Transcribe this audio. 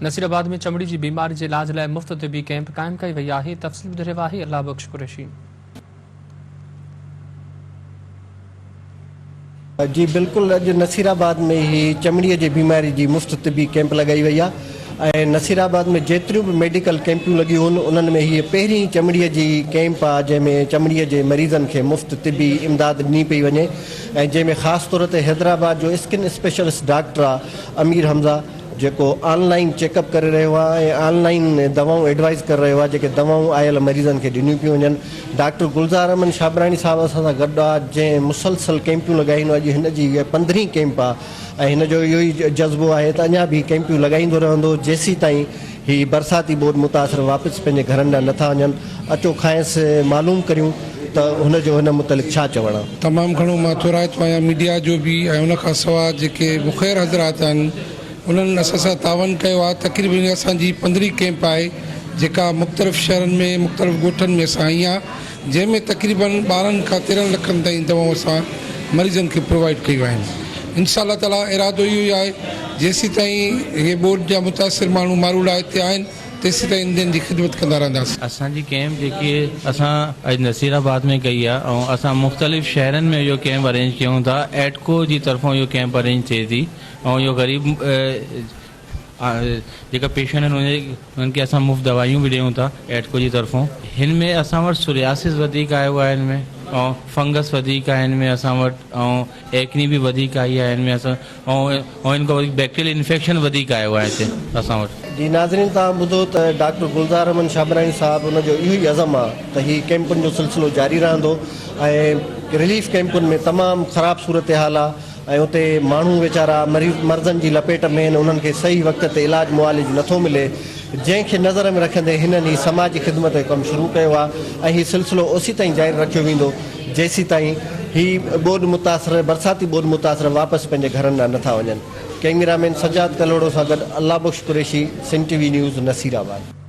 نصيرآباد ۾ چمڙي جي بيماري جي علاج لاء مفت طبي ڪئمپ قائم ڪئي وئي آهي، تفصيل ٻڌي رهيو آهي الله بخش قريشي. جي بلڪل اڄ نصيرآباد ۾ هي چمڙي جي بيماري جي مفت طبي ڪئمپ لڳائي وئي آهي ۽ نصيرآباد ۾ جيتريون به ميڊيڪل ڪئمپيون لڳيون هن انهن ۾ هيء پهرين چمڙي جي ڪئمپ آهي جنهن ۾ چمڙي جي مريضن کي مفت طبي امداد ڏني پئي وڃي ۽ جنهن ۾ خاص طور تي حيدرآباد جو اسڪن اسپيشلسٽ ڊاڪٽر آهي امير حمزه جيڪو آن لائين چيڪ اپ ڪري رهيو آهي ۽ آن لائين دوائون ايڊوائيز ڪري رهيو آهي جيڪي دوائون آيل مريضن کي ڏنيون پيون وڃن ڊاڪٽر گلزار احمد شابراڻي صاحب اسان سان گڏ آهي جنهن مسلسل ڪيمپيون لڳايون اڄ هن جي هيء پندرهين ڪيمپ آهي ۽ هن جو اهو ئي جذبو آهي ته اڃا به ڪيمپيون لڳائيندو رهندو جيسيتائين هي برساتي ٻوڏ متاثر واپس پنهنجي گهرن ڏانهن نٿا وڃن اچو کانئس معلوم ڪريون ته هن جو هن متعلق ڇا چوڻ آهي. تمام گهڻو مان ٿورائتو آهيان ميڊيا جو به ۽ ان کان سواء جيڪي مخير حضرات آهن انهن اسان سان تعاون ڪيو آهي تقريبن هي اسان جي پندرهين ڪيمپ آهي جيڪا مختلف شهرن ۾ مختلف ڳوٺن ۾ اسان هنئي آهي جنهن ۾ تقريبن 12 کان 13 لکن تائين دوائون اسان مريضن کي پرووائيڊ ڪيون آهن انشاء الله تعالي ارادو اهو ئي آهي جيسيتائين هي ٻوڏ جا متاثر ماڻهو ماروئڙا هتي آهن تيسيتائين انهن جي خدمت ڪندا رهنداسين. اسان جي ڪيمپ جيڪي اسان اڄ نصير آباد ۾ ڪئي آهي ۽ اسان مختلف شهرن ۾ اهو ڪيمپ ارينج ڪيون ٿا ايٽڪو جي طرفون اهو ڪيمپ ارينج ٿئي ٿي ۽ اهو غريب جيڪا پيشنٽ آهن انهن کي اسان مفت دوائيون به ڏيون ٿا ايٽڪو جي طرفون. هن ۾ اسان وٽ سورياسس وڌيڪ آيو آهي هن ۾ ۽ فنگس وڌيڪ آهي هن ۾ اسان وٽ ۽ ايڪني به وڌيڪ آئي آهي هن ۾ اسان ۽ هن کان وڌيڪ بيڪٽيريل انفيڪشن وڌيڪ آيو آهي هتي اسان وٽ. جي ناظرين توهان ٻڌو ته ڊاڪٽر گلزار احمد شابراڻي صاحب ان جو اهو ئي عزم آ ته هي ڪيمپن جو سلسلو جاري رهندو ۽ رليف ڪيمپن ۾ تمام خراب صورتحال آ ۽ اتي ماڻهو ويچارا مرضن جي لپيٽ ۾ آهن انهن کي صحيح وقت تي علاج معالج نٿو ملي جنهن کي نظر ۾ رکندي هنن هي سماجي خدمت جو ڪم شروع ڪيو آهي ۽ هي سلسلو اوسيتائين جاري رکيو ويندو جيسيتائين هي ٻوڏ متاثر برساتي ٻوڏ متاثر واپس پنهنجي گهرن ڏانهن نٿا وڃن ڪئميرا مين سجاد ڪلهوڙو سان گڏ Allah Bakhsh Qureshi Sindh T V news Nasirabad.